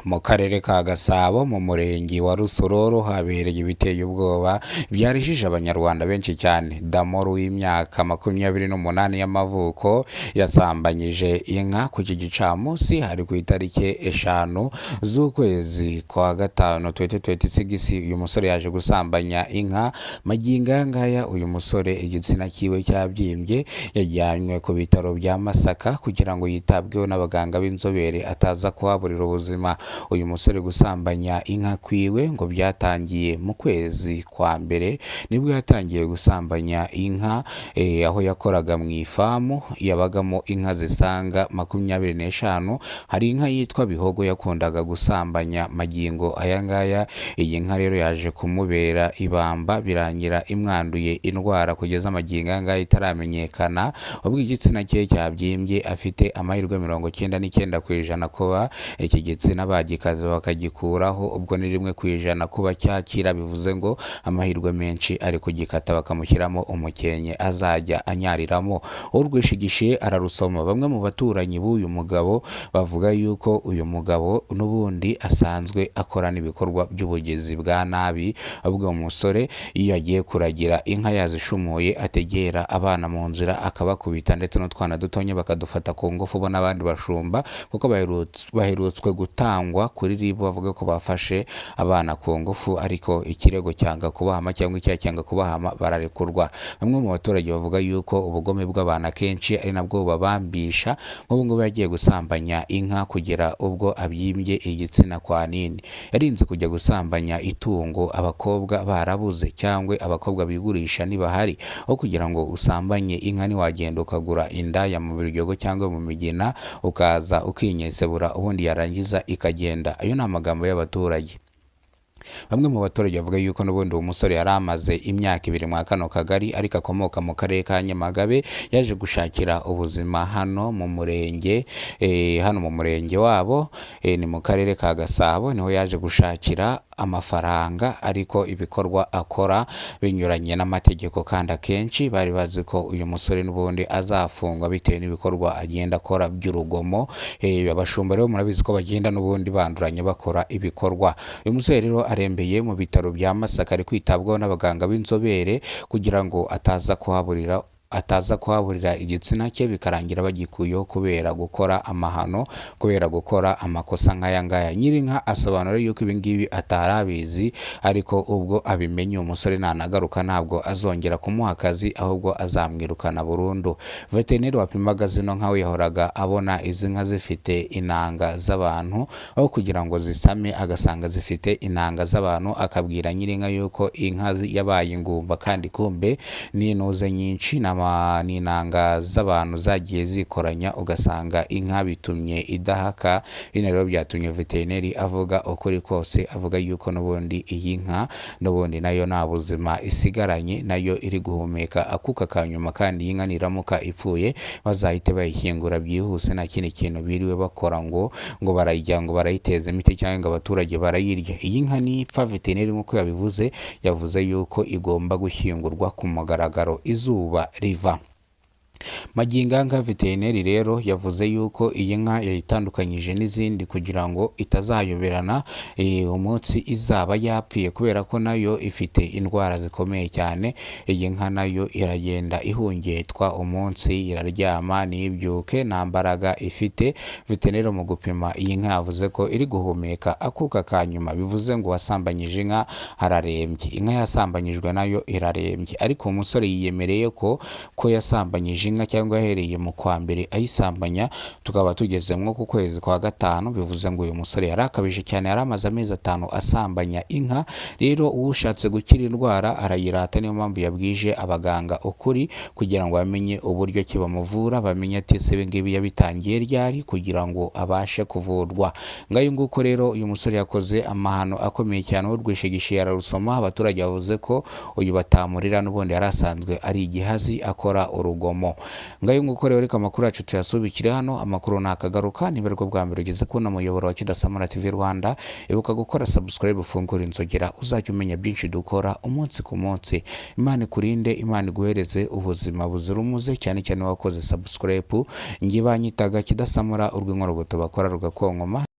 Mu karere ka Gasabo mu murenge wa Rusororo habereye ibiteye ubwoba byarijije abanyarwanda benshi cyane. Damoro w'imyaka 28 y'amavuko yasambanyije inka ku iki gicamunsi, hari ku itariki 5 z'ukwezi kwa gatanu 2026. Uyu musore yaje gusambanya inka. Magingo aya ngaya uyu musore igitsina cyiwe cyabyimbye, yajyanywe ku bitaro bya Masaka kugira ngo yitabweho n'abaganga b'inzobere ataza kuhaburira ubuzima. Uyu musore gusambanya inka kwiwe ngo byatangiye mu kwezi kwa mbere, nibwo yatangiye gusambanya inka aho yakoraga mu ifamu yabagamo inka zisaga 25. Hari inka yitwa Bihogo yakundaga gusambanya. Magingo aya ngaya iyi nka rero yaje kumubera ibamba, birangira imwanduye indwara kugeza magingo aya ngaya itaramenyekana. Ubwo igitsina cye cyabyimbye, afite amahirwe 99% kuba iki gitsina bagikaza bakagikuraho, ubwo ni 1% kuba cyakira, bivuze ngo amahirwe menshi ari kugikata bakamushyiramo umukenke azajya anyariramo. Urwishigishiye ararusoma. Bamwe mu baturanyi b'uyu mugabo bavuga yuko uyu mugabo n'ubundi asanzwe akorana ibikorwa by'ubugizi bwa nabi. Ahubwo uyu musore iyo agiye kuragira inka yazishumuye, ategera abana mu nzira akabakubita, ndetse n'utwana dutonya bakadufata ku ngufu bo n'abandi bashumba, kuko baherutswe gutangwa kuri RIB bavuga ko bafashe abana ku ngufu, ariko ikirego cyanga kubahama cyangwa icyaha cyanga kubahama, bararekurwa. Bamwe mu baturage bavuga yuko ubugome bw'abantu akenshi ari nabwo bubabambisha. Nk'ubu ngubu yagiye gusambanya inka kugera ubwo abyimbye igitsina kwa nini. Yarinze kujya gusambanya itungo abakobwa barabuze, cyangwa abakobwa bigurisha ntibahari. Aho kugira ngo usambanye inka, ntiwagenda ukagura indaya mu Biryogo cyangwa mu Migina, ukaza ukinyesebura, ubundi yarangiza ikagenda? Ayo ni amagambo y'abaturage. Bamwe mu baturage bavuga yuko n'ubundi uwo musore yari amaze imyaka 2 mwa kano kagari, ariko akomoka mu karere ka Nyamagabe. Yaje gushakira ubuzima hano mu murenge, hano mu murenge wabo, ni mu karere ka Gasabo, niho yaje gushakira amafaranga, ariko ibikorwa akora binyuranye n'amategeko, kandi akenshi bari bazi ko uyu musore n'ubundi azafungwa bitewe n'ibikorwa agenda akora by'urugomo. Abashumba rero murabizi ko bagenda n'ubundi banduranya bakora ibikorwa. Uyu musore rero arembeye mu bitaro bya Masaka, ari kwitabwaho n'abaganga b'inzobere kugira ngo ataza kuhaburira igitsina cye, bikarangira bagikuyeho kubera gukora amahano, kubera gukora amakosa nk'aya ngaya. Nyirinka asobanura yuko ibi ngibi atari abizi, ariko ubwo abimenye uwo musore nanagaruka ntabwo azongera kumuha akazi, ahubwo azamwirukana burundu. Veterineri wapimaga zino nka we yahoraga abona izi nka zifite intanga z'abantu, aho kugira ngo zisame agasanga zifite intanga z'abantu, akabwira nyirinka yuko inka yabaye ingumba, kandi kumbe n'intuze nyinshi ni intanga z'abantu zagiye zikoranya, ugasanga inka bitumye idahaka. Bino rero byatumye veterineri avuga ukuri kose, avuga yuko n'ubundi iyi nka n'ubundi nayo nta buzima isigaranye, nayo iri guhumeka akuka ka nyuma, kandi iyi nka niramuka ipfuye bazahite bayishyingura byihuse, nta kindi kintu biriwe bakora ngo barayijya, ngo barayiteza imiti, cyangwa ngo abaturage barayirya. Iyi nka nipfa, veterineri nk'uko yabivuze, yavuze yuko igomba gushyingurwa ku mugaragaro izuba riva. Magingo aya ngaya veterineri rero yavuze yuko iyi nka yayitandukanyije n'izindi kugira ngo itazayoberana umunsi izaba yapfuye, kubera ko nayo ifite indwara zikomeye cyane. Iyi nka nayo iragenda ihungetwa umunsi, iraryama ntibyuke, nta mbaraga ifite. Veterineri mu gupima iyi nka yavuze ko iri guhumeka akuka ka nyuma, bivuze ngo uwasambanyije inka ararembye, inka yasambanyijwe nayo irarembye. Ariko uwo musore yiyemereye ko yasambanyije inka, cyangwa yahereye mu kwa mbere ayisambanya, tukaba tugeze nko ku kwezi kwa gatanu, bivuze ngo uyu musore yari akabije cyane, yari amaze amezi 5 asambanya inka. Rero ushatse gukira indwara arayirata, niyo mpamvu yabwije abaganga ukuri kugira ngo bamenye uburyo ki bamuvura, bamenye ati ese ibi ngibi yabitangiye ryari, kugira ngo abashe kuvurwa. Ngayo nguko rero, uyu musore yakoze amahano akomeye cyane, urwishigishiye ararusoma. Abaturage bavuze ko uyu batamurira, n'ubundi yari asanzwe ari igihazi akora urugomo. Ngayo nguko rero, reka amakuru yacu tuyasubikire hano. Amakuru nakagaruka. Niba aribwo bwa mbere ugeze kubona umuyoboro wa Kidasamura TV Rwanda, ibuka gukora subscribe, ufungure inzogera, uzajya umenya byinshi dukora umunsi ku munsi. Imana ikurinde, Imana iguhereze ubuzima buzira umuze, cyane cyane wakoze subscribe. Njye banyitaga Kidasamura, urw'inkorogoto bakora rugakonkoma.